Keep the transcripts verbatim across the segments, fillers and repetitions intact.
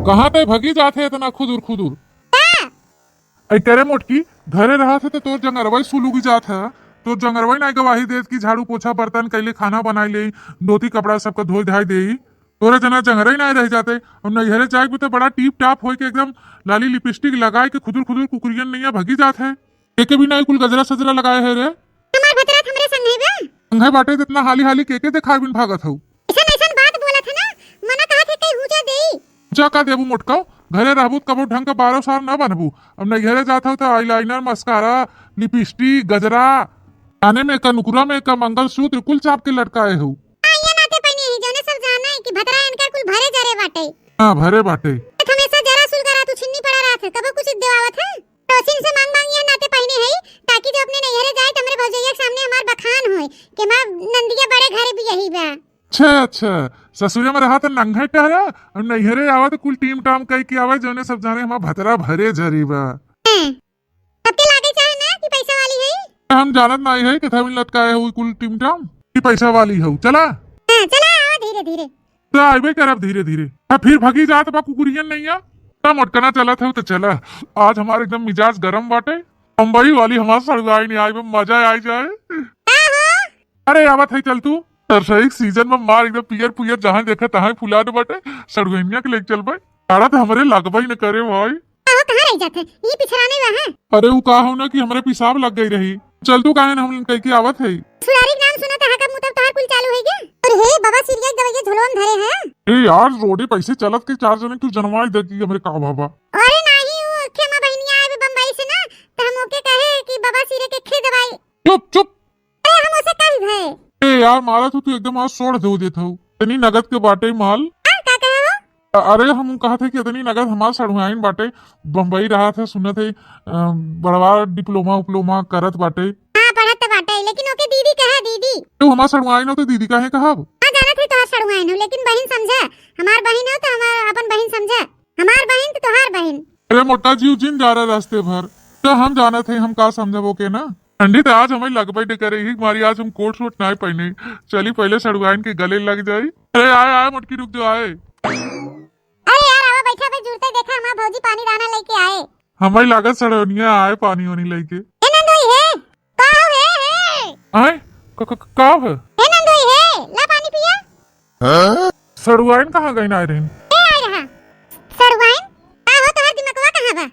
कहाँ तै भगी जात है इतना खुदुर खुदुर? का? ऐ करे मोटकी, घरे रहत है तो तोर जंगरवई सुलुगी जात है, तोर जंगरवई नाई गवाही देत कि झाड़ू पोछा बर्तन कैले, खाना बनाई ले, धोती कपड़ा सबका धोई धाई देई। तोरे जना जंगरई नाई रह जाते। अब नैहरे जाए के तो बड़ा टीप टाप होई के एकदम लाली लिपस्टिक लगाए के खुदुर खुदुर कुकुरियन नैया भगी जात है। एके भी नाई कुल गजरा सजरा लगाए है रे। हमार भतरा त हमरे संग है बे। संग है बाटे, जितना हाली हाली के के देखाए बिन भागत हऊ। ऐसन ऐसन बात बोलत है ना, मना कहा थे कहीं हुचा देई। जा का देबू मोटकाऊ, घरे रहबू त कबो ढंग के बारो सार ना बनबू। अब नैहरे जात हऊ त eyeliner, mascara, लिपस्टिक, गजरा, काने में का, नुकुरा में का, मंगलसूत्र कुल चाप के लटकाए हऊ। हाँ, ये नाते पहिने ही, जौने सब जाना है कि भतरा इनका कुल भरे जरे बाटे। हाँ, भरे बाटे। हमेशा जरा सुलगरा तू छिन्नी पड़ा रहत है, कबो कुछ देवावत है? पड़ोसिन से मांग मांग ये नाते पहिने है, ताकि जो अपने नैहरे जाए त हमरे भौजैया के सामने हमार बखान होए कि हमार नंदिया बड़े घरे बियाही बा। अच्छा, अच्छा, ससुरे में रहा त नंगे टहरा और नैहरे आवा त कुल टीम टाम कई के आवा, जौने सब जाने हमार भतरा भरे जरी बा। हैं, सबके लागे चाहे ना कि पैसा वाली है। हम जानत नाई है, कथा बिन लटकाए हुई कुल टीम टाम कि पैसा वाली हो। चला। हाँ, चला, आवा धीरे धीरे। तो आइबे करब धीरे धीरे। हाँ, फिर भगी जात बा कुकुरियन नैया। त मोटकना चलत हऊ त चला। आज हमार एकदम मिजाज गरम बाटे। बम्बई वाली हमार सड़ुआइन आई बा, मजा आई जाए। का हो? अरे आवत है, चल तू। सरसई के सीजन में मार एकदम पियर पुयर, जहाँ देखा तहाँ फुलाट बाटे। सड़ुआइनिया के लेके चलबे। तारा त हमरे लगबे न करे भाई। का हो, कहाँ रह जात है? ये पिछड़ा नहीं हुआ है? अरे उ का हो ना कि हमरे पेशाब लग गई रही। चल तू काहे न हम कह के आवत है। ससुरारी के नाम सुना त हकब मुतब तोहार कुल चालू है क्या? अरे हे बाबा, सीरियस दवाइया झोलवा में धरे हैं। ए यार, रोडे पैसे चलत के चार जने तू जनवाई दे कि हमरे का बाबा। अरे नाही, वो खेमा बहिनिया आए बम्बई से ना, त हम ओके कहे कि बाबा सिरे के खे दवाई। चुप, चुप। अरे हम उसे कही भय। ए यार, मारा तू, तू एकदम आज सोड़ दे देत हऊ। इतनी नगद के बाटे माल। हाँ, का कहे हो? अ-, अरे हम कहत है कि इतनी नगद हमार सड़ुआइन बाटे, बम्बई रहत है, सुनत है, अ, बड़वा डिप्लोमा उपलोमा करत बाटे। हाँ, पढ़त त बाटे, लेकिन ओके दीदी कहा, दीदी। तू हमार सड़ुआइन हो तो दीदी काहे कहब? हाँ, जानत है तोहार सड़ुआइन हो, लेकिन बहिन समझा, हमार बहिन हो तो हमार अपन बहिन समझा, हमार बहिन तो तोहार बहिन। अरे मोटा जीव जिन जा रहा रास्ते भर, तो हम जानत है हम का समझब ओके ना। ठंडी त आज हमें लगबे न करे, यही मारी आज हम कोट शोट नाय पहिने। चली पहले सड़ुआइन के गले लग जाई। अरे आए, आए मोटकी, रुक जो, आए। अरे यार, आवा बैठा, अबे जुड़ते देखा, हमार भौजी पानी दाना लेके आए। हमें लागत सड़ुआइनिया आए पानी वानी लेके। ए नंदोई हे, का हो हे, हे? आए? क-, क-, क-, का हो? हे नंदोई हे, ला पानी पिया। हाँ? सड़ुआइन कहाँ गई ना रही? ए आए रहा। सड़ुआइन? का हो, तोहार दिमकवा कहाँ बा?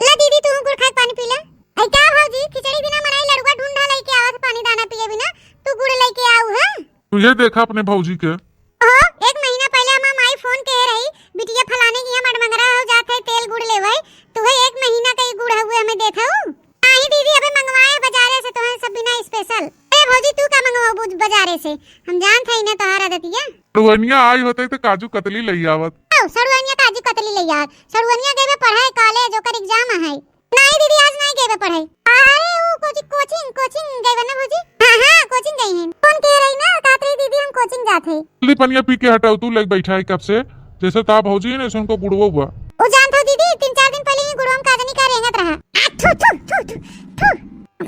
ला दीदी, तू गुड़ खाए पानी पी ले। ऐ का भौजी, खिचड़ी बिना मनाई लड़ुआ ढूंढा लेके आवत, पानी दाना पिए बिना, तू गुड़ लेके आऊ है? तू ये देखा अपने भौजी के। ओहो, एक महीना पहले हमार माई फोन के रही, बिटिया फलाने की यहाँ मडमंगरा हो जात है, तेल गुड़ लेवे, तू है एक महीना का ही गुड़ हुए हमें देत हऊ। नाही दीदी, अबे मंगवाए बाजारे से, तोहे सब बिना special। ए भौजी, तू का मंगवाबू बाजारे से? हम जानत हई ना तोहार आदतिया। सड़ुआइनिया आई होते तो काजू कतली लई आवत। आओ, सड़ुआइनिया काजू कतली लई आवत। सड़ुआइनिया गई बा पढ़ाई college, ओकर exam है। नाही दीदी, आज नाही गई बा पढ़ाई। अरे, वो कोचिंग, कोचिंग, कोचिंग गई बा ना भौजी? हाँ, हाँ, कोचिंग गई हैं। फोन के रही ना, कहत रही, "दीदी, हम कोचिंग जात हई।" जल्दी पनिया पी के हटाऊ, तू लग बैठा है कब से, जैसे ता भौजी है ना, ऐसे उनको गुड़वो हुआ। ओ जानत हो दीदी, तीन चार दिन पहले ही गुड़वा में का जानी का रेंगत रहा। आ, थू, थू, थू, थू, थू।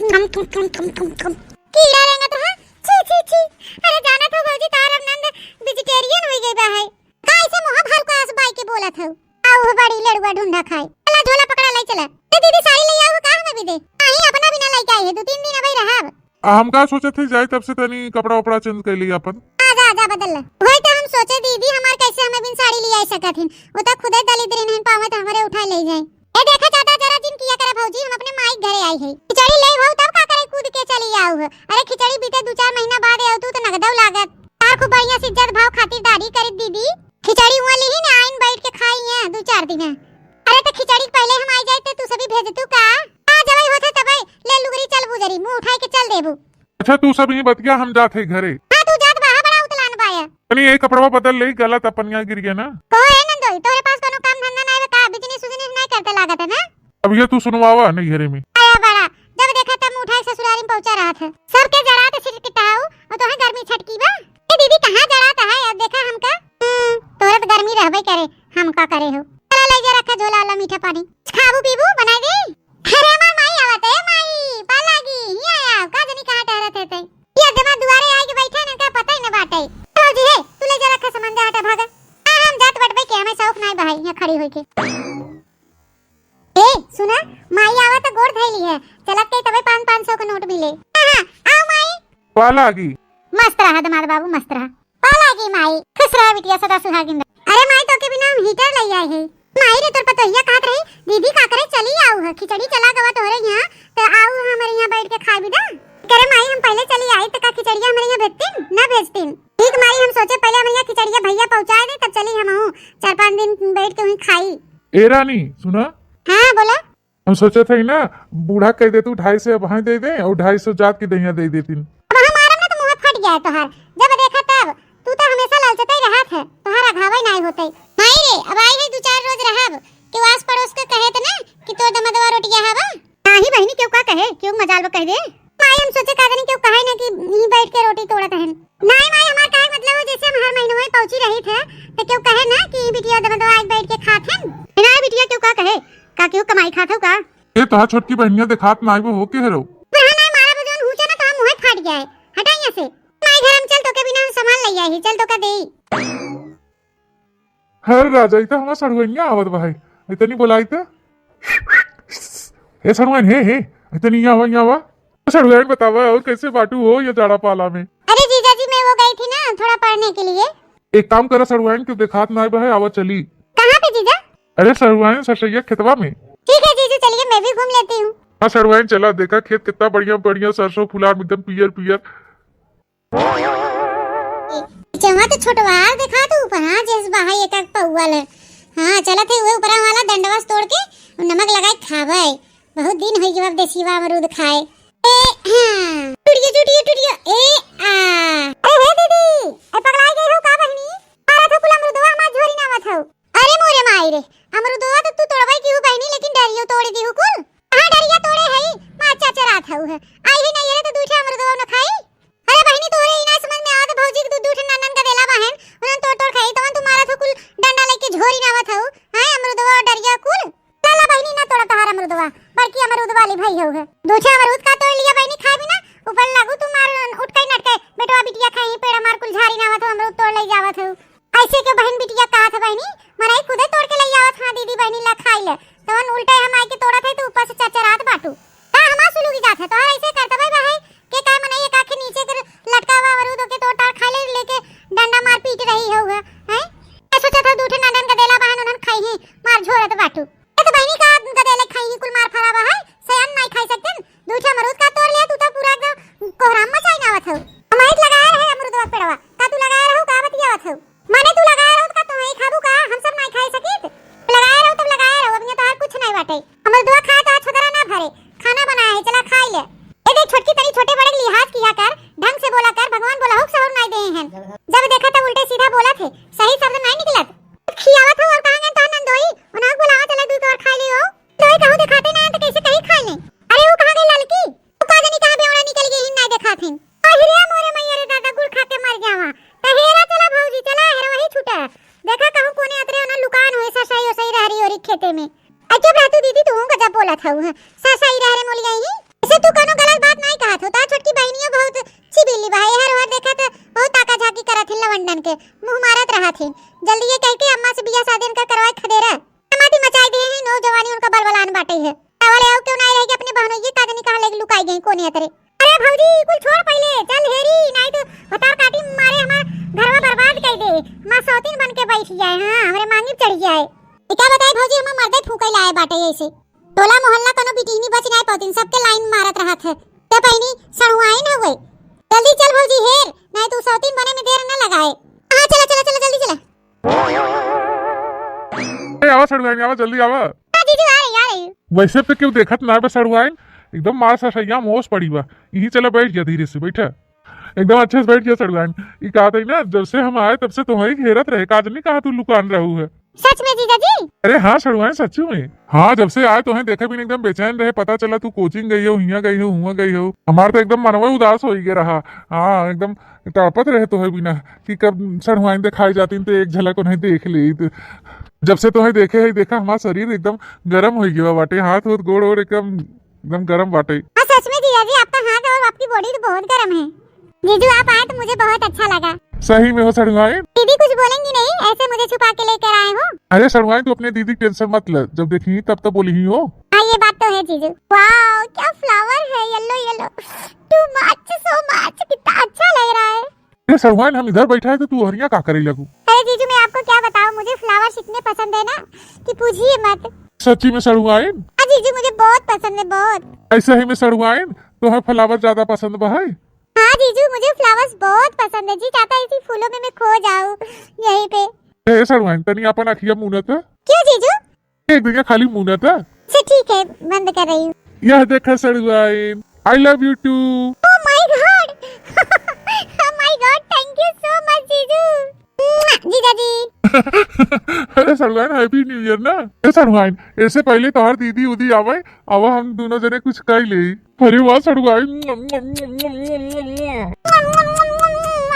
थम, थम, थम, थम, थम, थम। कीड़ा रेंगत रहा? छी, छी, छी। अरे जानत हो भौजी, तार अब नंद vegetarian हो गई बा है। का ऐसे मुँह भर को आस बाई के बोलत हो? आओ बड़ी लड़ुआ ढूंढा खाए। चला झोला पकड़ा ले चला। ए दीदी, साड़ी ले आओ, का हमें भी दे। नहीं, अपना बिना लेके आई है, दो तीन दिन अबे रहब। आ, हम का सोचत है, जाए तब से तनी कपड़ा उपड़ा change कर ली अपन। आ जा, आ जा, बदल ले। वही तो हम सोचे दीदी, हमार कैसे हमें बिन साड़ी ले आई सकत हिन, वो तो खुदे दलिद्र हिन, पावे तो हमारे उठा ले जाए। ए देखा ज्यादा जरा जिन किया करे भौजी, हम अपने माई के घरे आई है। खिचड़ी ले भाऊ, तब का करे, कूद के चली आऊ है। अरे खिचड़ी बीते दो चार महीना बाद आऊ तू तो नगदव लागत। तार खूब बढ़िया से इज्जत भाव खातिरदारी करी दीदी। खिचड़ी हुआ लिही ना, आइन बैठ के खाई है दो चार दिन। अरे तो खिचड़ी पहले हम आई जाए तो तू सभी भेज तू का? आ जबई होते तबे ले लुगरी चल बुजरी, मुंह उठाए के चल देबू। अच्छा तू सब ही बतिया, हम जात है घरे। हाँ तू जात बा, बड़ा उतलान बाया। तनी ये कपड़वा बदल ले, गला त पनिया गिर गया ना। कहो ए नंदोई, तोरे पास कोनो काम धंधा नहीं बा का? Business उजनेस नहीं करते लागत है ना? अब ये तू सुनवावा नहीं घरे में। आया बड़ा, जब देखा तब मुंह उठाए ससुरारी में पहुंचा रहा था। सबके जरा तो सिर किटाऊ और तोहे गर्मी छटकी बा। ए दीदी कहाँ जरा तो है, अब देखा हमका। हम्म, तोरे तो गर्मी रहबे करे, हम का करे हो। चला ले जा रखा झोला वाला मीठा पानी। खाबू पीबू बनाई दे। अरे हमार माई आवत है, माई, पा लागी, हिया आया, का जानी कहाँ टहरत है ते। ये जमा दुआरे आए के बैठे ना, का पता ही ना बाटे। भौजी हे, तू ले जा रखा सामान, जा हटा भागा। आ, हम जात बटबे के, हमें शौक नाई बहाई, यहाँ खड़े। होई के। ए, सुना, माई आवा त गोड़ धइली है, चलत के तबे पाँच, पाँच सौ के नोट मिले। हाँ, हाँ, आओ माई। पाला लागी। मस्त रहा दमाद बाबू, मस्त रहा। पाला लागी माई। खुश रहा बिटिया, सदा सुहागिन रहा। अरे माई, तोके बिना हम हीटर लइ आए हैं। माई रे, तोर पतोहिया कहत रही, दीदी का करे चली आऊ है, खिचड़ी चला गवा तोहरे यहाँ, त आऊ हमरे यहाँ बैठ के खाए बिदा। करे माई, हम पहले चली आई त का खिचड़िया हमरे यहाँ भेजतीन? ना भेजतीन। ठीक माई, हम सोचे पहले हमरे यहाँ खिचड़िया भैया पहुँचाए दे, तब चली हमहू चार पाँच दिन बैठ के वहीं खाई। ए रानी, सुना। हाँ, बोला। हम सोचत हई ना, बूढ़ा कह दे तू ढाई सौ अबहीं दे दे और ढाई सौ जात के दहिया दे देतीन। अब हम मारब ना तो मुँह फट गया है तोहार। जब देखा तब, तू तो हमेशा ललचते रहत है, तोहार अघावे नाई होते। माई रे, अब आई है दो चार रोज रहब, केहू आस पड़ोस के कहे त ना कि तोर दमदवा रोटिया हवा। नाही बहिनी, केहू का कहे, केहू मजाल में कह दे। माई, हम सोचे का जानी केहू कहे ना कि यहीं बैठ के रोटी तोड़त हन। नाही माई, हमार कहे मतलब हो, जैसे हम हर महीने वहीं पहुँची रही थे, तो केहू कहे ना कि ई बिटिया दमदवा आज बैठ के खात हन। ए, नाही बिटिया, केहू का कहे, का केहू कमाई खात हो का? ए, तोहार छोटकी बहनिया देखात नाही, वो हो के हरो? पर हाँ, नाही मारा बजौन हुचे ना, तो हम मुँह फाट गया है। हटा यहाँ से। माई, घर में चल, तोके बिना हम सामान ले आई, चल तोका देई। हर राजा, ई त हमार सड़ुआइनिया आवत बा है। इतनी बोलाई त। ए सड़ुआइन, हे, हे, इतनी यहाँ आवा, यहाँ आवा। सड़ुआइन बतावा, और कैसे बाटू हो ये जाड़ा पाला में? अरे जीजा जी, मैं वो गई थी ना थोड़ा पढ़ने के लिए। एक काम करा सड़ुआइन, क्यों देखात ना बा है, आवा चली। कहाँ पे जीजा? अरे सड़ुआइन, सरसैया खेतवा में। ठीक है जीजू, चलिए मैं भी घूम लेती हूँ। हाँ सड़ुआइन, चला देखा खेत कितना बढ़िया बढ़िया सरसों फुलार एकदम पियर पियर। चवा तो छोटवार देखा तो ऊपर, हाँ, जैस बहाई एक एक पौवा ले। हाँ, चलत है उहे ऊपरा वाला डंडवा से तोड़ के नमक लगाई खावे। बहुत दिन होई गवा देसीवा अमरूद खाए। ए, हाँ। टूटियो, टूटियो, टूटियो। ए, आ। अरे हे दीदी, ए पगलाई गई हो का बहिनी? मारा थो कुल अमरूदवा हमार झोरी ना आवत हो। अरे मोरे माई रे, अमरुदवा तो तू तोड़बे की हु बहिनी, लेकिन डरियो तोड़ दी हु कुल। कहाँ डरिया तोड़े हई? मार चरचरात हउ है। आई ही नहीं रे तो दूठे अमरुदवा न खाई। अरे बहिनी, तोहरे ई ना समझ में आवत भौजी के दू, दूठे नंदन का देला बहन, उन्हन तोड़ तोड़ खाई, तवन तू मारत हो कुल डंडा लेके झोरी नावत हउ। हाँ, अमरुदवा डरिया कुल। चला बहिनी, ना तोड़ा तोहार अमरुदवा, बड़की अमरुद वाली भई हउ है। दूठे अमरुद का तोड़ लिया बहिनी, खाए भी ना, ऊपर लागू तू मार उठकई नटकई, बेटवा बिटिया खाई, पेड़ा मार कुल झारी नावत हो, अमरुद तोड़ ले जावत हो। ऐसे के बहिन बिटिया कहत है बहिनी, मनई खुदे तोड़ के लइ आवत, हाँ दीदी बहिनी ला खाई ले, तवन उल्टे हम आइके तोड़त है तो ऊपर से चरचरात बाटू। का हमार सुलुगी जात है, तोहर ऐसे करतबे बा है के का मनई एक आँखे नीचे कर लटकावा अमरूद ओके तोड़ ताड़ खाई ले, लेके डंडा मार पीट रही हउ है, हैं? ए सोचत हउ दूठे नंदन का देला बहन उन्हन खाई ही, मार झोरत बाटू। ए तो बहिनी का गदेले खाई ही कुल मार फरावा है, सयान नाई खाई सकते। दूठे अमरूद का तोड़ ले, तू तो पूरा एकदम कोहराम मचाई नावत हउ। हम एक लगाए रहे अमरूदवा पेड़वा, का तू लगाए रहू का बतियावत हउ? माने तू लगाए रहू का तू ही खाबू का, हम सब नाई खाई सकित? लगाए रहू तब लगाए रहू, अब यहाँ तोहार कुछ नाई बाटे। अमरूदवा खाए तो आज छोदरा ना भरे, खाना बनाए है, चला खाई ले। ए देख छोटकी, तनी छोटे बड़े के लिहाज किया कर, ढंग से बोला कर, भगवान बोला हुक सहूर नाई दे हैं। जब देखा तब उल्टे सीधा बोलत है, सही शब्द नाई निकलत। खियावत हो और कहाँ गए तोहार नंदोई? उन्हें बोलावा चला दूध और खाई लियो। नंदोई कहूँ देखाते ना है तो कैसे कहीं खाई ले? अरे वो कहाँ गई ललकी? वो का जानी कहाँ बेवड़ा निकल गई, नाई देखात हिन। अहिरे मोरे मैया रे दादा, गुड़ खा के मर जावा। त हेरा चला भौजी, चला हेरा वही छूटा। देखा कहूँ कोने अतरे उन्हें लुकान होए, ससई ओसई रहरी ओरी खेते में। आ चुप रह तू दीदी, तू गजब बोलत हऊ, हैं? ससई रहरे मोली आई ही। ऐसे तू कोनो गलत बात नाई कहत हो, ता छोटकी बहिनियो बहुत चिबिली बा, हर हर देखा त बहुत ताका झाकी करत हिन लवंडन के, मुँह मारत रहत हिन। जल्दी ये कह के अम्मा से बियाह शादी इनका करवाए खदेरा। माटी मचाई दिए हैं, नौजवानी उनका बलबलान बाटे है। चावल आओ क्यों नाई रह के अपने बहनों ये का जानी कहाँ लेके लुकाई गई कोने अतरे। अरे भौजी, कुल छोड़ पहिले, चल हेरी, नाई तो भतार काटी मारे हमार घरवा बर्बाद कर दे। माँ सौतीन बन के बैठ जाए, हाँ, हमरे मांगी चढ़ जाए। ई का बताई भौजी, हमार मर्दे फूंके लाए बाटे ऐसे। टोला मोहल्ला कोनो बिटिहनी बच नाई पौतीन, सबके लाइन मारत रहत है। ते पहिनी सड़ुआइन हवे। जल्दी चल भौजी हेर, नाई तो सौतीन बने में देर न लगाए। हाँ, चला, चला, चला, जल्दी चला। ए, आवा सड़ुआइन, आवा, जल्दी आवा। हाँ जीजू, आ रही, आ रही। वैसे पे क्यों देखत ना बे सड़ुआइन, एकदम मार ससैया मोस पड़ी बा। यहीं चला बैठ जा, धीरे से बैठा, एकदम अच्छे से बैठ जा सड़ुआइन। ई कहत है ना, जब से हम आए तब से तुम्हारी घेरत रहे, का जानी कहाँ तू लुकान रहू है। सच में जीजा जी? अरे हाँ सड़ुआइन, सच में। हाँ, जब से आए तोहें देखे बिन एकदम बेचैन रहे, पता चला तू कोचिंग गई हो, हियाँ गई हो, हुआँ गई हो। हमार तो एकदम मनवा उदास हो गया रहा। हाँ, एकदम तड़पत रहे तोहे बिना कि कब सड़ुआइन देखाई जातीन तो एक झलक उन्हें देख ली। जब से तोहे देखे है, देखा हमार शरीर एकदम गरम हो गया बाटे, हाथ होत गोड़ ओड़ एकदम, एकदम गरम बाटे। हाँ सच में जीजा जी, आपका हाथ और आपकी बॉडी तो बहुत गरम है। जीजू आप आए तो मुझे बहुत अच्छा लगा। सही में हो सड़ुआइन। दीदी कुछ बोलेंगी नहीं, ऐसे मुझे छुपा के लेकर आए हो। अरे सड़ुआइन, तू अपने दीदी के tension मत ले, जब देखी तब तो बोली ही हो। हाँ, ये बात तो है जीजू। Wow, क्या flower है, yellow yellow, too much, so much, कितना अच्छा लग रहा है। अरे सड़ुआइन, हम इधर बैठा है तो तू हरिया का करे लगू? अरे जीजू, मैं आपको क्या बताऊं, मुझे flowers इतने पसंद है ना कि पूछिए मत। सच्ची में सड़ुआइन? हाँ जीजू, मुझे बहुत पसंद है, बहुत। ऐसा ही में सड़ुआइन, तुम्हें flower ज्यादा पसंद बा है? हाँ जीजू, मुझे flowers बहुत पसंद है जी, चाहता है इसी फूलों में मैं खो जाऊं यहीं पे। ए सड़ुआइन, तनी अपन अखिया मूनत। क्यों जीजू? एक दिन खाली मूनत। अच्छा ठीक है, बंद कर रही हूँ। यह देखा सड़ुआइन, I love you too। Oh my God, oh my God, thank you so much जीजू। जीजा जी। अरे सड़ुआइन, Happy New Year ना। ए सड़ुआइन, ऐसे पहले तोहर दीदी उदी आवे, अब हम दोनों जने कुछ कर ले। अरे वाह सड़ुआइन। I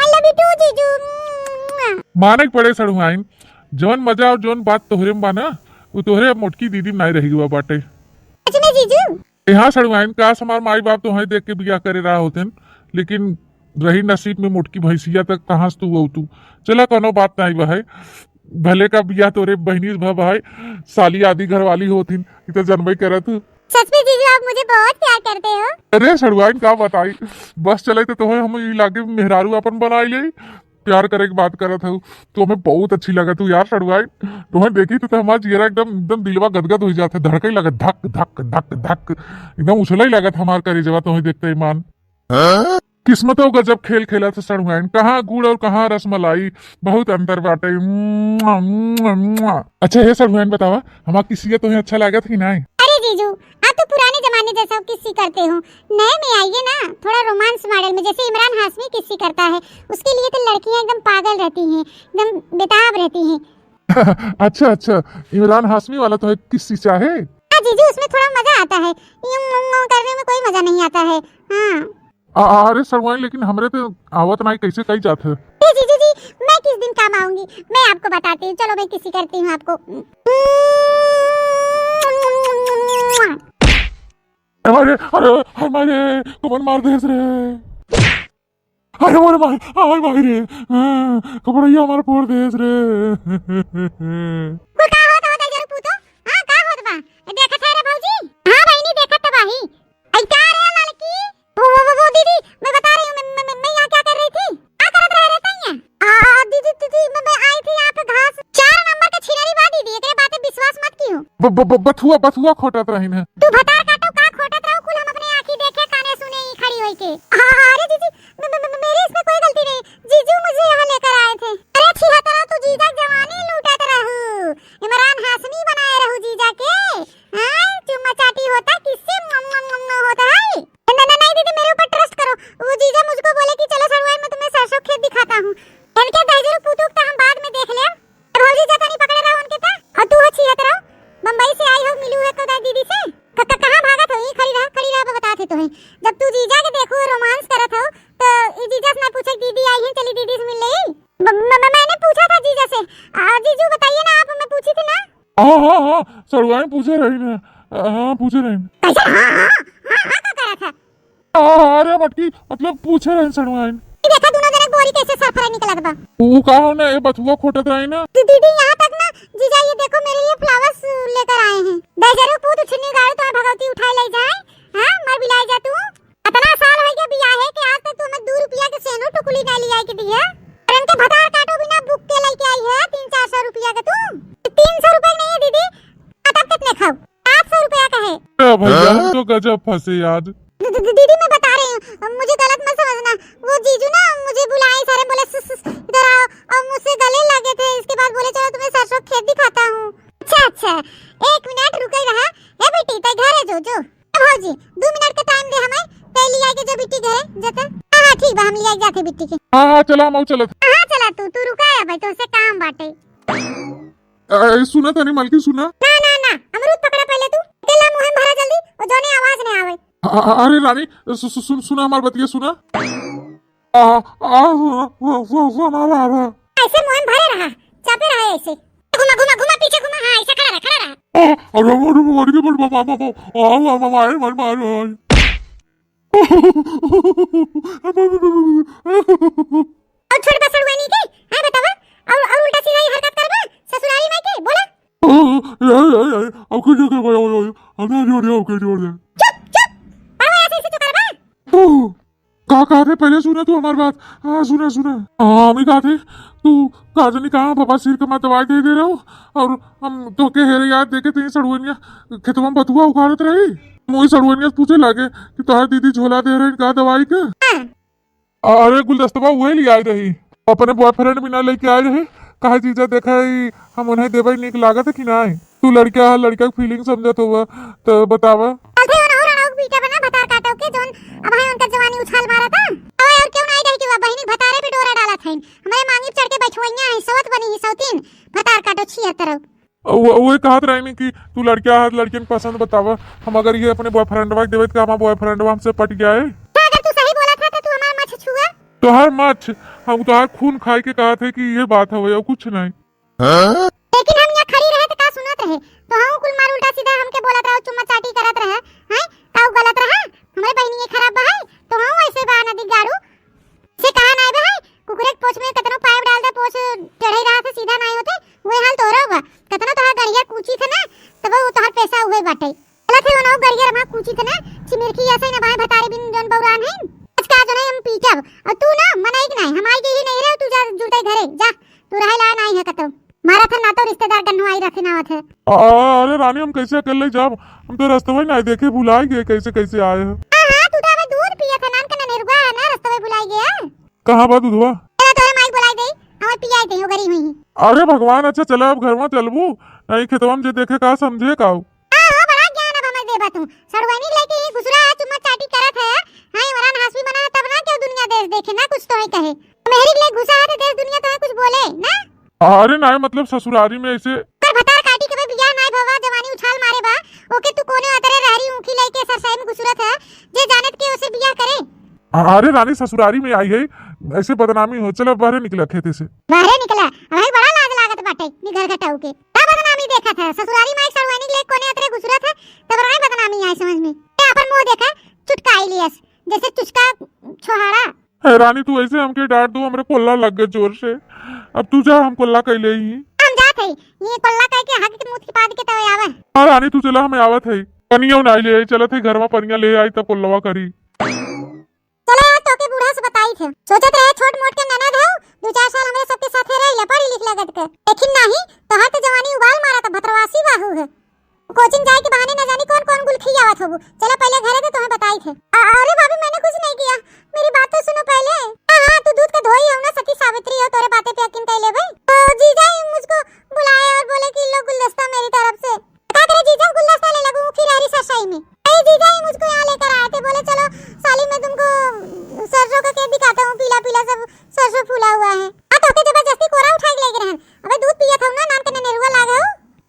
love you too जीजू। माने के पड़े सड़ुआइन, जौन मजा और जौन बात तोहरे में बा ना, वो तोहरे मोटकी दीदी में नाई रही हुआ बाटे। सच में जीजू? ए हाँ सड़ुआइन, काश हमार माई बाप तोहरे देख के बियाह करे रहा होतेन, लेकिन रही नसीब में मोटकी भैंसिया तक कहाँ से तू अउतू। चला, कोनो बात नाई बा है, भले का बियाह तोरे बहिनी से भा भाई, साली आदि घरवाली होथिन, ई तो जनबे करत हूँ। सच में जीजू, आप मुझे बहुत प्यार करते हो। अरे सड़ुआइन का बताई, बस चले तो तोहे हम ई लागे मेहरारू अपन बनाई ले, प्यार करे के बात करत हूँ। तू हमें बहुत अच्छी लगत हूँ यार सड़ुआइन, तोहे देखी तो, तो हमार जियरा एकदम, एकदम दिलवा गदगद हो जात है, धड़के लगत धक धक धक धक, एकदम उछले लगत हमार करेजवा तोहे देखते ईमान। किस्मतो गजब खेल खेलत है सड़ुआइन, कहाँ गुड़ और कहाँ रसमलाई, बहुत अंतर बाटे। मुआ, मुआ, मुआ। अच्छा हे सड़ुआइन, बतावा, हमार किसिया तोहे अच्छा लागत कि नाय? अरे जीजू, आप तो पुराने जमाने जैसा किस्सी करते हो, नए में आइए ना, थोड़ा romance model में, जैसे इमरान हाशमी किस्सी करता है, उसके लिए तो लड़कियां एकदम पागल रहती हैं, एकदम बेताब रहती हैं। अच्छा अच्छा, इमरान हाशमी वाला तोहे किस्सी चाहे? हाँ जीजू, उसमें थोड़ा मजा आता है, यूं, यूं, यूं करने में कोई मजा नहीं आता है। हाँ। आ, आ, अरे सड़ुआइन, लेकिन हमरे तो आवत नाई, कैसे कई जात है? ए जीजू जी, मैं किस दिन काम आऊंगी, मैं आपको बताती हूँ। चलो, मैं किस्सी करती हूँ आपको। हमारे, अरे हमारे, कौन मार देस रे? अरे मोरे माई, अरे माई रे, हाँ, कपड़ैया हमार फोड़ देस रे। वो का होत, होत है जरू पूतो? हाँ, का होत बा? ए, देखत है रे भौजी? हाँ बहिनी, देखत तो बाही। आई का रे लड़की? वो, वो, वो, वो दीदी, मैं बता रही हूँ, मैं, मैं, मैं, मैं यहाँ क्या कर रही थी? का करत रहे रे तैया? आ, दीदी, दीदी, मैं, मैं आई थी यहाँ पे घास। चार नंबर के छिनरी बा दीदी, एकरे बाते विश्वास मत कियो। ब-, ब-, ब-, बथुआ, बथुआ खोटत रही ना। तू भतार काटो का खोटत रहो, कुल हम अपने आँखी देखे, काने सुने ही खड़ी होई के। आ, अरे दीदी, म-, म-, म-, मेरी इसमें कोई गलती नहीं, जीजू मुझे यहाँ लेकर आए थे। अरे छिहत्तरा, तू जीजा जवानी लूटत रहू, इमरान हाशमी बनाए रहू जीजा के। हाँ, चुम्मा चाटी होता, किससे मुआ, मुआ, मुआ, मुआ होता है? नहीं, नहीं, नहीं दीदी, मेरे ऊपर trust करो। वो जीजा मुझको बोले कि चलो सड़ुआइन, मैं तुम्हें सरसों खेत दिखाता हूँ। इनके दहिजरू पुतुक तो हम बाद में देख लेब। ए भौजी, जा तनी पकड़े रहो उनके त। और तू हो छिहत्तरा, बम्बई से आई हो, मिलू है तो दीदी से। क-, क-, कहाँ भागत हो? यहीं खड़ी रहा, खड़ी रहा, बताते तो हैं। जब तू जीजा के देखू romance करत हो, तो ई जीजा से ना पूछे, दीदी आई हैं, चली दीदी से मिल ले। ब-, म-, म-, मैंने पूछा था जीजा से। आ, जीजू बताइए ना आप, मैं पूछी थी ना। हाँ, हाँ, हाँ, सड़ुआइन पूछे रही ना। हाँ, पूछे रही। कैसे? हाँ, हाँ, हाँ, हाँ, का करत है? हाँ, हाँ, अरे मटकी, मतलब पूछे रही सड़ुआइन। ई देखा दोनों जने बोरी कैसे सरफरा निकलत बा। वो का हो ना, ए बथुआ खोटत रही ना। दी-, दीदी, यहाँ तक ना, जीजा ये देखो मेरे लिए flowers लेकर आए हैं। दहिजरू पूत उछिन्नी गाड़ू तो भगवती उठाए ले जाए। हाँ, मर बिलाई जा तू। अतना साल होइ गया बियाहे के, आज तक तू हमें दू रुपया के सेनू टुकुली ना लिया के दिया। और इनके भतार काटो बिना बुक के लेके आई है तीन चार सौ रुपया के तू। तीन सौ रुपया नहीं है दीदी, तब कितने खाओ? सात सौ रुपया का है। ए भैया, हम तो गजब फंसे आज। दी-, दी-, दी-, दीदी, मैं बता रही हूँ, मुझे गलत मत समझना। वो जीजू ना मुझे बुलाए सारे, बोले, "सु-, सु-, सु-, इधर आओ।" और मुझसे गले लगे थे, इसके बाद बोले, "चलो तुम्हें सरसों खेत दिखाता हूँ।" अच्छा, अच्छा, एक मिनट रुके रहा। ए बेटी, तै घर है जो, जो। ए भौजी, दू मिनट का time दे हमें, तै लिया के जो बिट्टी घरे, जता। हाँ, हाँ, ठीक बा, हम लिया के जाते बिट्टी के। हाँ, हाँ, चला, हम चलत। हाँ, चला तू, तू रुका है भाई, तुमसे काम बाटे। ए, सुना तनी मलकिन, सुना। ना, ना, ना, अमरूद पकड़ा पहले तू। तेला मुँह में भरा जल्दी, और जोने आवाज नहीं आवे। अ-, अ-, अरे रानी, सु-, सु-, सुन, सुना हमार बतिया, सुना। आ, आ, सु-, सु-, सु-, सुना, आ, आ। ऐसे मुँह में भरे रहा, चापे रहा ऐसे। घुमा, घुमा, घुमा, पीछे घुमा, हाँ, ऐसे खड़ा रहा, खड़ा रहा। आ, अरे, अरे, अरे, अरे, अरे, आ, आ, आ, आ, आ, मार, मार, मार। और छोट बा सड़ुआइनी के, हाँ बतावा, और, और उल्टा सीधा ही हरकत करबा, ससुरारी माई के, बोला। ए, ए, ए, अब कुछ नहीं कर पाया, ओए, ओए, अब नहीं जोड़ दे, अब कुछ जोड़ दे। चुप, चुप। बाबा, ऐसे, ऐसे तो करबा। ओ, का कहत है, पहले सुना तू हमार बात। हाँ, सुना, सुना। हाँ, हम ही कहत है, तू का जानी कहाँ बाबा सिर के मत दवाई दे दे रहो, और हम तोके हेरे याद देखे थे सड़ुअनिया खेतवा में बथुआ उखाड़त रही। हम वही सड़ुअनिया से पूछे लागे कि तोहार दीदी झोला दे रही का दवाई के। हाँ। अरे गुलदस्तवा उहे ले आए रही, अपने बॉयफ्रेंड बिना लेके आए रही। कहा जीजा देखा ही हम उन्हें देवे नीक लागत है कि नाई? तू लड़का है, लड़का के फीलिंग समझत होवा, तो बतावा। चलते हो ना, हो रहा हो पीटा बना भतार काटो के जोन अब है उनका जवानी उछाल मारा था। अब और क्यों नहीं रही कि वह बहिनी भतारे पे डोरा डाला था, हमारे मांगी पे चढ़ के बैठुआइया है, सवत बनी ही सौतीन, भतार काटो छिया तरह। वो, वो कहत रही कि तू लड़का है, लड़कियन के पसंद बतावा, हम अगर ये अपने बॉयफ्रेंडवा के देवे तो हमारा बॉयफ्रेंडवा हमसे पट गया है। तो अगर तू सही बोला था तो तू हमार मछ छुआ। तोहार मछ, हम तोहार खून खाए के कहत है कि ये बात हवे और कुछ नहीं। हाँ? लेकिन हम यहाँ खड़ी रहे तो का सुनत रहे? तो हम कुल मार उल्टा सीधा हमके बोलत रहो, चुम्मा चाटी करत रहे, हैं? का उ गलत रहा? हमरे बहिनी ये खराब बा है, तो हम ऐसे बा नदी गाड़ू से कहा नाई बे है, कुकुरे के पोछ में कतनो पाइप डाल दे, पोछ टेढ़े रहा थे, सीधा नाई होते, वही हाल तोहरा बा। कतनो तोहार गड़िया कूची थे ना, तब वो तोहार पैसा उहे बाटे। चला थे ओनहु गरिया रमा कूची थे ना, चिमिरखी ऐसे ना भाई भतारे बिन जौन बौरान है। आज का जो नहीं हम पीटब, और तू ना मनई के नहीं, हम आई गई नहीं रहे, तू जा जुलते घरे, जा, तू रहे ला नहीं है कतौ। मारा था ना तो रिश्तेदार गन्नू आई रखे ना आवत है। अ-, अ-, अरे रानी, हम कैसे अकेले जाब? हम तो रस्तवा ही नहीं देखे, भुलाई गए कैसे कैसे आए हैं। हाँ, हाँ, तू तो अबे दूध पिया था, नान का ननेरुआ है ना, रस्तवा ही भुलाई गया। कहाँ बा दूधवा? चला तोरे माई बुलाई दे, हमें पियाई दे, हो गरी हुई। अरे भगवान, अच्छा चला अब घरवा चलबू, नहीं खेतवा में जे देखे का समझे का। हाँ, हो बड़ा ज्ञान अब हमें देबा तू। सड़ुआइनी लेके ही घुसरा है, चुम्मा चाटी करत है। हाँ, इमरान हाशमी बना है तब ना क्यों दुनिया देश देखे ना कुछ तो ही कहे। मेहरी के लिए घुसा है तो देश दुनिया तो है कुछ बोले ना। अरे नहीं, मतलब ससुरारी में ऐसे। पर भतार काटी के भाई बियाह नाई भवा, जवानी उछाल मारे बा। ओके तू कोने अतरे रहरी ऊखी लेके सरसाई में घुसरत है, जे जानत के ओसे बियाह करे। अरे रानी, ससुरारी में आई है, ऐसे बदनामी हो। चलो बाहर निकला खेते से। बाहरे निकला, अबे बड़ा लाज लागत बाटे, नी घर घटाऊ के। का बदनामी देखत है? ससुरारी माई सड़ुआनी के लिए कोने अतरे घुसरत है, तब राय बदनामी आए समझ में। ए, अपन मुंह देखा, चुटकाई लियस, जैसे चुचका छोहाड़ा। ए रानी, तू ऐसे हमके डांट दू, हमरे कोल्ला लग गए जोर से। अब तू जा, हम कोल्ला कैले ही। हम जात है, ये कोल्ला कह के हाथ के मुंह के पाद के तवे आवे। हाँ रानी, तू चला, हमें आवत है। पनिया ना ले आई, चलत है घर में पनिया ले आई, तब कोल्लवा करी। चला यार, तोके बूढ़ा से बताई थे। सोचत रहे छोट मोट के ननद हऊ, दू चार साल हमरे सबके साथे रह ले, पढ़ी लिख ले गद के। लेकिन नाही, तोहार तो जवानी उबाल मारा, तो भतरवासी बाहू है। कोचिंग जाए के बहाने न जानी कौन कौन गुल खियावत होबू। चला पहले घरे तो तुम्हें बताई थे। अ-, अरे भाभी, मैंने कुछ नहीं किया, मेरी बात तो सुनो पहले। हाँ, हाँ, तू दूध का धोई हो ना, सती सावित्री हो, तोरे बातें पे यकीन कर ले भाई। तो जीजा ही मुझको बुलाए और बोले कि लो गुलदस्ता मेरी तरफ से। का करे जीजा, गुलदस्ता ले लगू, फिर हरी सरसाई में। अरे जीजा ही मुझको यहाँ लेकर आए थे, बोले चलो साली मैं तुमको सरसों का खेत दिखाता हूँ, पीला पीला सब सरसों फूला हुआ है। आ तोके जबरदस्ती कोरा उठा के लेके रहन। अबे दूध पिया था ना, नान के ननेरुआ लाग हो।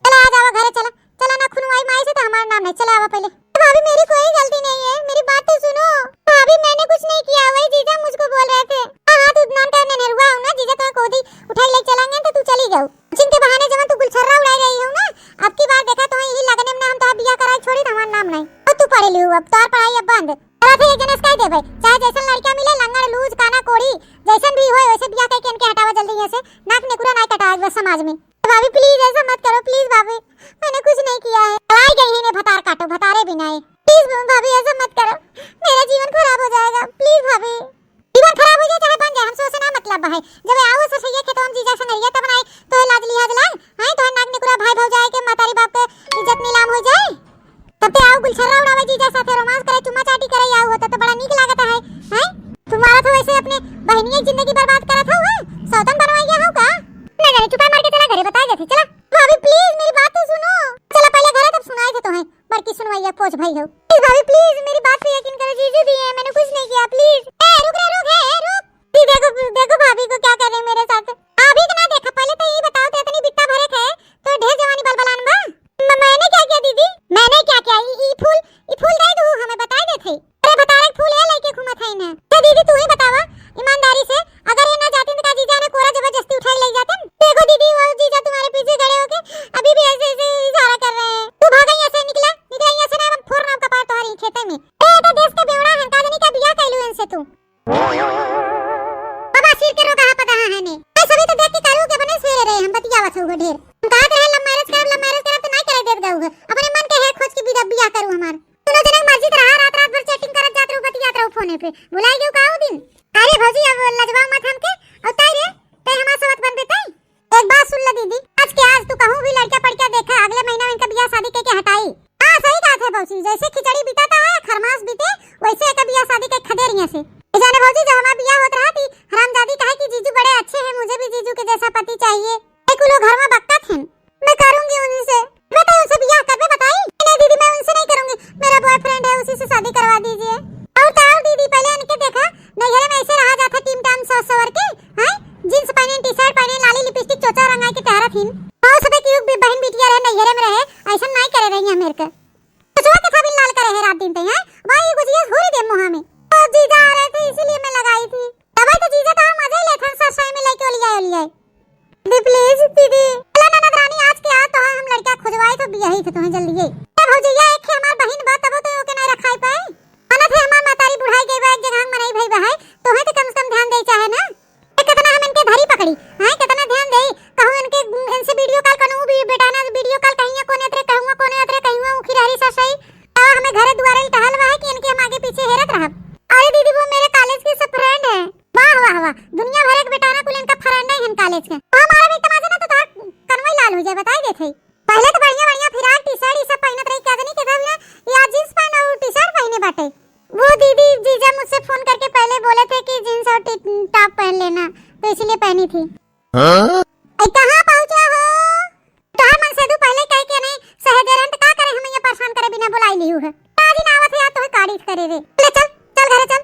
चला आ जावा घरे, चला, चला ना खुनवाई माई से तो हमारा नाम नहीं, चला आवा पहले। भाभी मेरी कोई गलती नहीं है, मेरी बात तो सुनो। भाभी मैंने कुछ नहीं किया, वही जीजा मुझको बोल रहे थे। हाँ, हाँ, तू नान का ननेरुआ हो ना, जीजा तो कोदी उठा के ले चलेंगे तो तू चली जाओ। जिनके बहाने जवन तू गुलछर्रा उड़ाई रही हो ना, अब की बार देखा तो यही लगने में ना हम तोहार बियाह कराई छोड़ी, हमार नाम नहीं। और तू पढ़े लिहू, अब तोहार पढ़ाई अब बंद। तोरा से एक जने से कह देबे, चाहे जैसन लड़का मिले, लंगड़, लूज, काना, कोढ़ी, जैसन भी होए, वैसे बियाह करके इनके हटावा जल्दी यहाँ से, नाक नेकुरा नाई कटावा बस समाज में। भाभी प्लीज ऐसा मत करो, प्लीज भाभी, मैंने कुछ नहीं किया है। आई गई है इन्हें भतार काटो, भतारे भी नहीं। प्लीज भाभी ऐसा मत करो, मेरा जीवन खराब हो जाएगा, प्लीज भाभी। जीवन खराब हो जाए चाहे बन जाए, हमसे उसे ना मतलब है। जब आओ ससुरिया खेतवा में जीजा संगरिया तब ना आए, तो लाज लिहाज लाए, हैं? तो नाक निकुरा भाई भौजाई के, मतारी बाप के इज्जत नीलाम हो जाए। तब ते आओ गुलछर्रा उड़ावे जीजा साथे, रोमांस करे, चुम्मा चाटी करे आओ, होता तो बड़ा नीक लागत है, हैं? तुम्हारा तो वैसे अपने बहनिया की जिंदगी बर्बाद करत हो, हैं? सौतन बनवाइया हो का? ना जाने, चुपा मार के चला घरे, बताए जाते, चला। भाभी प्लीज मेरी बात तो सुनो। चला पहले घरे तब सुनाए थे तो हैं। बड़की सुनवैया पोछ भई हो। प्लीज भाभी, प्लीज मेरी बात पे यकीन करो, जीजू भी है, मैंने कुछ नहीं किया, प्लीज। ए, रुक रे, रुक, ए, ए, रुक। जी, देखो, देखो भाभी को क्या कर रहे हैं मेरे साथ। अभी इतना देखा, पहले तो ये बताओ तो इतनी बित्ता भरे थे, तो ढेर जवानी बलबलान बा। म-, मैंने क्या किया दीदी? मैंने क्या किया? ई, ई फूल, ई फूल दे दू, हमें बताए दे थे। अरे बतारे फूल है लेके घूमत है इन्हें। तो दीदी तू ही बतावा ईमानदारी से, अगर ये ना जाते तो का जीजा ने कोरा जबरदस्ती उठा के ले जाते? देखो दीदी, वो जीजा तुम्हारे पीछे खड़े होके अभी भी ऐसे ऐसे इशारा कर रहे हैं। तू भागा यहाँ से, निकला, निकला यहाँ से, ना हम फोड़ रहा हूँ कपार तुम्हारी खेते में। ए, तो देश का बेवड़ा है, काजनी का बिया कैलू इनसे तू। बाबा सिर के रोगा है पता है ने। ए, सभी तो देख के कालू के बने सवेरे रहे, हम बतियावत हो ढेर। हम कहा थे love marriage कर, love marriage कर, तो उहे अपने मन के हेर खोज के बिदा बियाह करू हमार। दुनो जने के मर्जी त रहा, रात रात भर chatting करत जात रहू, बतियात रहू फोने पे। भुलाई गयो का उ दिन? अरे भौजी, अब लजवाओ मत हमके। और ताई रे, ते हमार सवत बनबे ताई? एक बात सुन ले दीदी, आज के आज तू कहूँ भी लड़का पड़का देखा, अगले महीना में इनका बियाह शादी के, के हटाई। हाँ, सही बात है भौजी, जैसे खिचड़ी बिताता है, खरमास बीते, वैसे एक बियाह शादी के खदेर यहाँ से। ए जाने भौजी, जब हमार बियाह होत रहा थी, हरामजादी कहे कि जीजू बड़े अच्छे हैं, मुझे भी जीजू के जैसा पति चाहिए। एक लोग घर में बक्का थे, मैं करूंगी उनसे। मैं तो उनसे बियाह करबे बताई। नहीं दीदी, मैं उनसे नहीं करूंगी, मेरा boyfriend है, उसी से शादी करवा दीजिए। और तो और दीदी, पहले इनके देखा, नैहरे में ऐसे रहा जाता टीम टाम सज सवर के, हैं? Jeans पहने, T-shirt पहने, लाली lipstick चोचा रंगाई के तहरा थीन। बहुत सबे की बहन बिटिया रहे, नैहरे में रहे, ऐसा नहीं करे रही है मेरे को। चोचवा के था बिन लाल करे है रात दिन ते, हैं? भाई गुजिया हुरी दे मुँह में। तो जीजा आ रहे थे इसीलिए मैं लगाई थी। तबे तो जीजा तो मजे लेत हन ससुराल में लेके ओलियाए ओलियाए। दीदी please दीदी। चला ननद रानी, आज के आज तो है हम लड़का खोजवाई तो बियाही थे तुम्हें जल्दी ये। ए भौजैया, एक है हमार बहिन बा, तबो तो ओके नहीं रखाई पाए। मानत है हमार मतारी बुढ़ाई गई बा, एक जगह हम मनई भई बा है, तो है तो कम से कम ध्यान दे चाहे ना। ए, कितना हम इनके धरी पकड़ी, हैं, कितना ध्यान देई, कहूँ इनके, इनसे video call करूँ, भी बेटा ना video call कहिया कोने अतरे कहूँगा, कोने अतरे कहिया, उखी रहरी ससई। आ, हमें घरे दुआरे टहल बा है कि इनके हम आगे पीछे हेरत रहब। अरे दीदी, वो मेरे college के सब friend हैं। वाह, वाह, वाह, दुनिया भर एक बेटा ना कुल इनका friend है हन college के। तो हमारा भी तमाशा ना तो तोहार कनवई लाल हो जाए, बताई देत है। पहले तो बढ़िया बढ़िया फिराक T-shirt ये सब पहनत रही, क्या जानी किधर हुआ, ये आज jeans pant और T-shirt पहने बाटे। वो दीदी, जीजा मुझसे फोन करके पहले बोले थे कि jeans और टी-, top पहन लेना, तो इसीलिए पहनी थी। हाँ? ए, कहाँ पहुँचा हो? तोहार मन से तू पहले कह के नहीं सहेजे रहन, तो का करे हम यहाँ परेशान करे बिना बुलाई लिहू है। आज ही ना आवत है यार, तोहे काढ़ी करे रे। ले चल, चल घरे चल।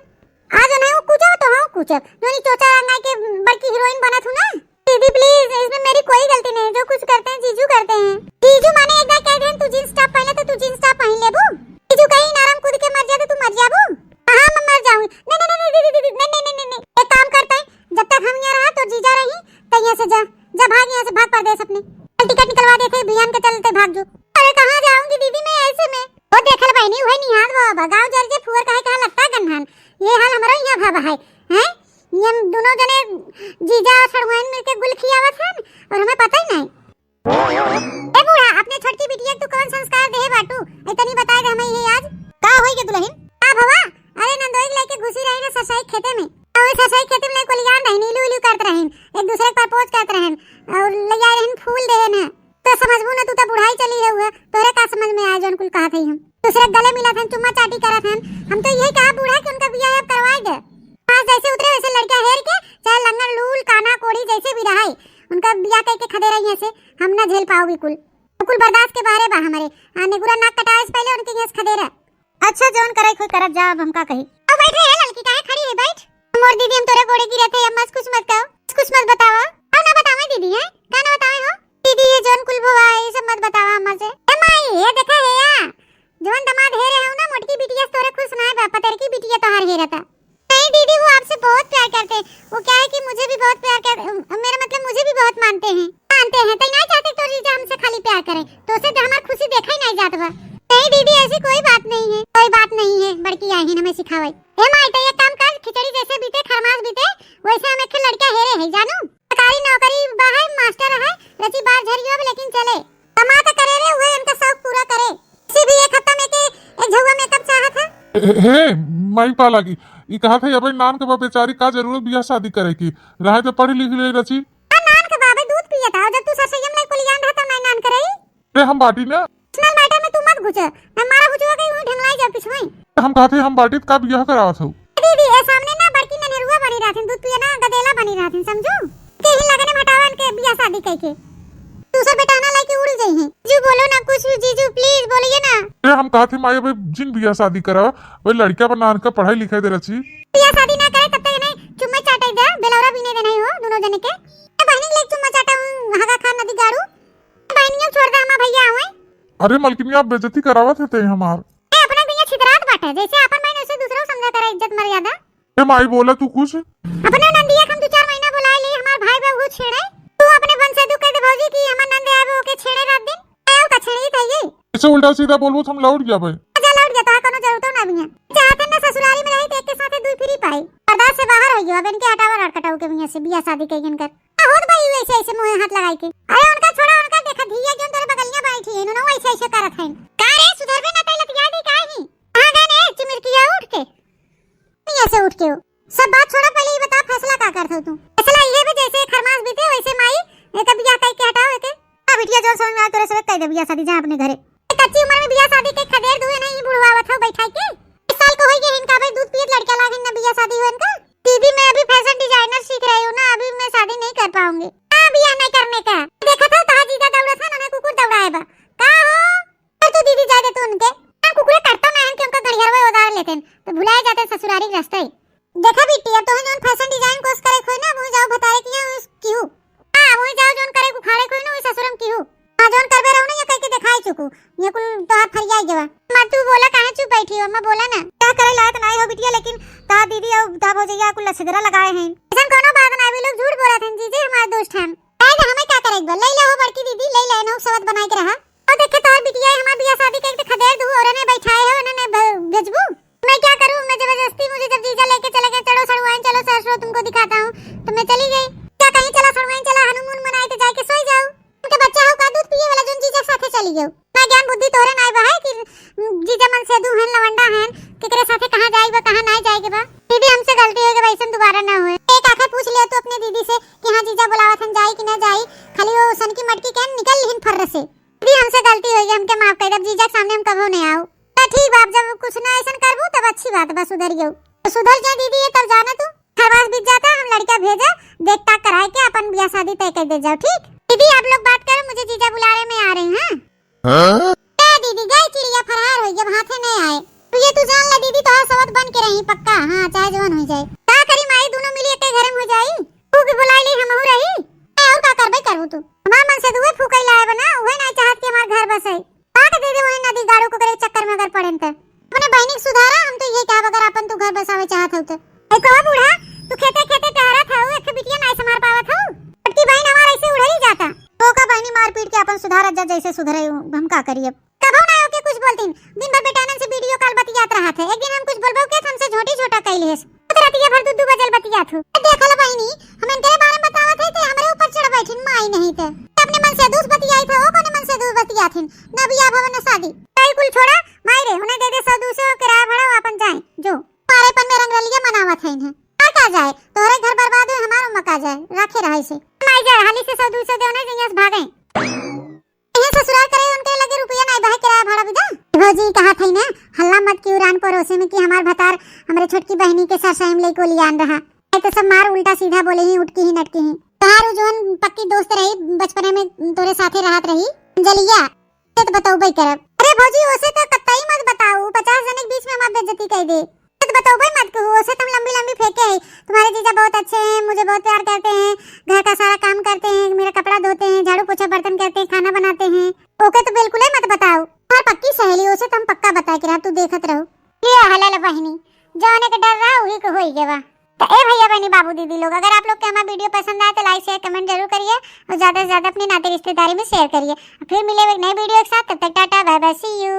आज नहीं वो कूचब तो हाँ कूचब। जो नहीं चोचा रंगाई के बड़की heroine बनत हूँ ना। दीदी please, इसमें मेरी कोई गलती नहीं, जो कुछ करते हैं जीजू करते हैं। जीजू माने एक बार कह देन तू jeans top पहने तो तू jeans top पहन लेबू। जीजू कहीं नारम कूद के मर जा तो तू मर जाबू। हाँ मैं मर जाऊंगी। नहीं नहीं नहीं दीदी दीदी नहीं नहीं नहीं नहीं। एक काम करते हैं, जब तक हम यहाँ रहा तो जीजा रही, तो यहाँ से जा, जा भाग यहाँ से, भाग परदेस अपने। चल टिकट निकलवा देते, बियान के चलते भाग जो। अरे कहाँ जाऊंगी दीदी मैं ऐसे में? वो देखल बहनी, वही निहाल वो अब गाँव जल के फुअर कहे कहाँ लगता गन्हान। ये हाल हमारा यहाँ भावा है, हैं? ये हम दोनों जने जीजा और सड़ुआइन मिलके गुल खियावत हन और हमें पता ही नहीं। ए बूढ़ा, अपने छोटकी बिटिया के तू कौन संस्कार देहे बाटू? ए तनी बताए दे हमें ये आज। का होई के दुल्हन? का भवा? अरे नंदोई के लेके घुसी रही ना ससुराई खेते में। और ससुराई खेते में लेके कोलियान रही, नीलू उलू करत रही, एक दूसरे के propose करत रही और ले आए रही फूल देहे ना। तो समझबू ना, तू तो बुढ़ाई चली है हुआ, तोरे का समझ में आए जौन कुल कहत हई हम। दूसरे के गले मिलत हन, चुम्मा चाटी करत हन। हम तो यही कहा बूढ़ा कि उनका बियाह अब करवाए दे। पास जैसे उतरे वैसे लड़का हेर के, चाहे लंगड़ लूल काना कोढ़ी जैसे भी रहे, उनका बियाह करके खदे रही से हम ना झेल पाओ बिल्कुल। कुल बर्दाश्त के बाहरे बा हमारे। आ, नेगुरा नाक कटावे से पहले उनके यहाँ से खदे रह। अच्छा, जौन करे कोई करब जा, अब हम का कही। अब बैठ रे ललकी, काहे खड़ी है, बैठ। मोर दीदी, हम तोरे गोड़े गिरत है, अब मत कुछ मत कहो, कुछ मत बतावा। अब ना बतावे दीदी, हैं? का ना बतावे हो? दीदी, ये जौन कुल भवा है, ये सब मत बतावा अम्मा से। ए माई, ये देखा है या? जौन दमाद हेरे हो ना, मोटकी बिटिया से तोरे खुश ना बा, पतरकी बिटिया तोहार हेरता। नहीं दीदी, वो आपसे बहुत प्यार करते हैं। वो क्या है कि मुझे भी बहुत प्यार कर, मेरा मतलब मुझे भी बहुत मानते हैं। मानते हैं, तो नहीं चाहते तो जीजा हमसे खाली प्यार करें, तो उसे तो हमार खुशी देखा ही नहीं जात बा। नहीं दीदी, ऐसी कोई बात नहीं है, कोई बात नहीं है, बड़की आई हमें सिखावे। ए माई, तो ये काम कर, खिचड़ी जैसे बीते, खरमास बीते, वैसे हम एक लड़का हेरे है, जानू। सरकारी नौकरी बा है, मास्टर है, रची बार झरियो अब लेकिन चले। कमा तो करे रे, उहे इनका शौक पूरा करे। इसे भी एक हफ्ता में के एक झउआ makeup चाहत है। हे, हे, माई पा लागी, ई कहत है अबे नान के बा बेचारी का जरूरत बियाह शादी करे की, रहे तो पढ़ लिख ले रची। आ नान के बाबे दूध पियत है, जब तू सरसैया में कोलियान रहता नहीं नान करे। रे हम बाटी ना। Personal matter में तू मत घुस, मैं मारा घुसवा के यूं ढंगलाई जा पिछुआई। हम कहत है हम बाटी त का बियाह करावत हो? दीदी, ए सामने ना बड़की ननेरुआ बनी रहथिन, दूध पिए ना गदेला बनी रहथिन, समझू? के ही लगने में हटावा इनके बियाह शादी कई के। दूसर बेटा ना लेके उड़ गई हैं। जीजू बोलो ना कुछ, जीजू please बोलिए ना। ए, हम कहत ही माई अबे जिन बियाह शादी करावा, वही लड़किया पर नान का पढ़ाई लिखाई दे रची। बियाह शादी ना करे तब तक इन्हें चुम्मा चाटे दे, बेलौरा बीने दे नहीं हो दोनों जने के। ए, बहनी के लिए चुम्मा चाटा हूँ, हगा खा नदी गाड़ू। बहनियों छोड़ दे, हमार भैया आवे। अरे मलकिनिया, आप बेइज्जती करावत है ते हमार। ए, अपना भैया छितरात बाटे, जैसे आपन बहन वैसे दूसरों समझा करा इज्जत मर्यादा। ए माई, बोला तू कुछ। अपने नंदिया के हम दो चार महीना बुलाए ली, हमार भाई बहू छेड़े। तू अपने बन से दुख कर दे भौजी कि हमार नंद आवे ओके छेड़े रात दिन। आयो का छेड़ी था ये। ऐसे उल्टा सीधा बोलबो तो हम लौट जाबे। जा लौट जा, तोहार कोनो जरूरत ना बिया। चाहते ना ससुराली में रही तो एक के साथे दुई free पाई। पर्दा से बाहर हो गयो, अब इनके हटावा रड़ कटाऊ के बिया से बिया शादी के इनकर। आ होत भाई वैसे ऐसे मुंह हाथ लगाई के। अरे उनका छोड़ा, उनका देखा धिया जोन तोरे बगलिया बैठी है, इन्होंने वैसे करत हइन। का रे, सुधरबे ना कइलत, याद है का ही? कहाँ गए ने चिमिरकिया उठ के? नहीं ऐसे उठ के हो। सब बात छोड़ा, पहले ये बता फैसला का करत हो तू? फैसला ये भी जैसे खरमास बीते वैसे माई एकर बियाह कइ के हटाओ एके। हाँ बिटिया, जो समझ में आए तोरे सब कइ दे बियाह शादी, जा अपने घरे। ए, कच्ची उम्र में बियाह शादी के खदेर दुए नहीं बुढ़वावत हो बैठा के। बीस साल को होई गए इनका, अबे दूध पियत लड़का लाग ना बियाह शादी हो इनका। दीदी मैं अभी फैशन डिजाइनर सीख रही हूँ ना, अभी मैं शादी नहीं कर पाऊंगी। हाँ बियाह नहीं करने का। देखा था तहा जीजा दौड़ा था ना, कुकुर दौड़ाए बा। का हो? पर तू दीदी जाए दे तू उनके। हम कुकुरे काटता ना है कि उनका गड़ियारवा उधार लेते हैं, तो भुलाए जाते हैं ससुरारी के रास्ते। देखा बिट्टी, अब तोहे जौन फैशन डिजाइन कोर्स करे खोई ना, वहीं जाओ भतारे किया उस किहू। हाँ, वहीं जाओ जौन करे उखाड़े खोई ना, वहीं ससुरम किहू। हाँ, जौन करबे रहो ना, ये कह के दिखाई चुकू। ये कुल तोहार फरियाई गवा। माँ तू बोला काहे चुप बैठी हो, माँ बोला ना। क्या करे लायक नाई हो बिटिया, लेकिन ता दीदी और ता भौजैया कुल लछदरा लगाए हैं। ऐसन कोनो बात ना, अभी लोग झूठ बोलत हैं, जीजे हमारे दोस्त हैं। काहे से हमें का करे एक बार? ले ले हो बड़की दीदी, ले ले, नौ सवत बनाए के रहा। और देखे तोहर बिटिया है, हमार बियाह शादी कइके खदेर दू, और उन्हें बैठाए हो, उन्हें ने भ-, भेजबू? मैं क्या करूँ, मैं जबरदस्ती, मुझे जब जीजा लेके चले गए, "चलो सड़ुआइन, चलो ससुरो तुमको दिखाता हूँ", तो मैं चली गई। क्या कहीं चला सड़ुआइन, चला हनीमून मनाए तो जाके सोई जाओ। उनके बच्चा हो का दूध पिए वाला, जोन जीजा के साथे चली गयो। ना ज्ञान बुद्धि तोहरे नाई बा है कि जीजा मनसेधू हैं, लवंडा हैं, केकरे साथे कहाँ जाई बा, कहाँ नाई जाए के बा। दीदी हमसे गलती हो गई, ऐसन दोबारा ना होए। एक आखिर पूछ लिया तू अपने दीदी से कि हाँ जीजा बुलावत हन, जाई कि ना जाई, खाली वो सनकी मटकी के निकल लिहिन फर्र से। दीदी, हमसे गलती होई गई, हमके माफ कर दे। अब जीजा के सामने हम कबो नहीं आओ। तो ठीक बा, अब जब कुछ ना ऐसन करबू, तब अच्छी बात बा, सुधर गयो। तो सुधर जा दीदी, ये तब जाना तू। खरमास बीत जाता, हम लड़का भेजा, देख ताक कराए के अपन बियाह शादी तय कर दे जाओ, ठीक? दीदी, आप लोग बात करो, मुझे जीजा बुला रहे, मैं आ रही हूँ, हाँ? हाँ? ए दीदी, गई चिड़िया फरार होई, अब हाथे नहीं आए। तो ये तू जान ले दीदी, तोहार सवत बन के रही पक्का, हाँ, चाहे जवन हो जाए। का करी माई, दोनों मिली एक घर में हो जाई। तू भी बुलाई ली, हमहू रही। ए, और का करबे करबू तू? हमार मनसेधुए फूकई लाए बना, उहे नाई चाहत कि हमार घर बसे। का के दे दे वही नदी गाड़ू को करे चक्कर में अगर पड़ेन त। अपने बहिनी के सुधारा, हम तो ये कहब अगर अपन तू घर बसावे चाहत हऊ त। ए कहो बूढ़ा, तू खेते खेते टहरत हऊ, एक बिटिया नाई संभार पावत हऊ। छोटकी बहिन हमार ऐसे उड़ही जाता। तो का बहिनी मार पीट के अपन सुधारत जा जैसे सुधरे, हम का करी अब। कबो ना ओके कुछ बोलतीन, दिन भर बेटानन से वीडियो कॉल बतियात रहत है। एक दिन हम कुछ बोलबो के त हमसे झोटी झोटा कइले है। तो रतिया भर दू दू बजल बतियात हो। ए, देख लो बहिनी, हम इनके बारे में बतावत है, ते हमरे ऊपर चढ़ बैठिन, माई नहीं ते। ते अपने मनसेधू से बतियाई थे, वो अपने मनसेधू से बतियात हिन। ना बियाह भवन, ना शादी। तई कुल छोड़ा, माई रे, उन्हें दे दे सौ दू सौ किराया भाड़ा, वो अपन जाए। जो, पारेपन में रंगरलिया मनावत है इन्हें। और का जाए, तोहरे घर बर्बाद हुए, हमारो मका जाए, राखे रहे से। माई जाए, हाली से सौ दू सौ दे, उन्हें जइया से भागे। इहे ससुराल करे उनके लगे रुपया नाई बा, किराया भाड़ा भी दा। भौजी कहा थई ना, हल्ला मत कियो रान पड़ोसे में कि हमार भतार हमरे छोटकी बहिनी के सरसाई में लेके लियान रहा। नहीं तो सब मार उल्टा सीधा बोले ही, उटकी ही नटकी ही। तोहार उ जौन पक्की दोस्त रही, बचपने में तोरे साथे रहत रही, अंजलिया, से तो बतौबे करब। अरे भौजी, ओसे तो कतई मत बताऊ, पचास जने के बीच में हमार बेइज्जती कर दे। तो बतौबे मत कहू, ओसे तो हम लंबी लंबी फेंके हैं। तुम्हारे जीजा बहुत अच्छे हैं, मुझे बहुत प्यार करते हैं, घर का सारा काम करते हैं, मेरा कपड़ा धोते हैं, झाड़ू पोछा बर्तन करते हैं, खाना बनाते हैं। ओके तो बिल्कुल ही मत बताओ। और पक्की सहेली, ओसे तो हम पक्का बताए के रहा, तू देखत रहो। लिया हलाल बहिनी, जौने के डर रहा वही के होई गवा। तो ए भैया बहनी बाबू दीदी लोग, अगर आप लोग के हमारा वीडियो पसंद आए तो लाइक शेयर कमेंट जरूर करिए और ज्यादा से ज्यादा अपनी नाते रिश्तेदारी में शेयर करिए। फिर मिले एक नए वीडियो के साथ, तब तक टाटा बाय बाय, सी यू।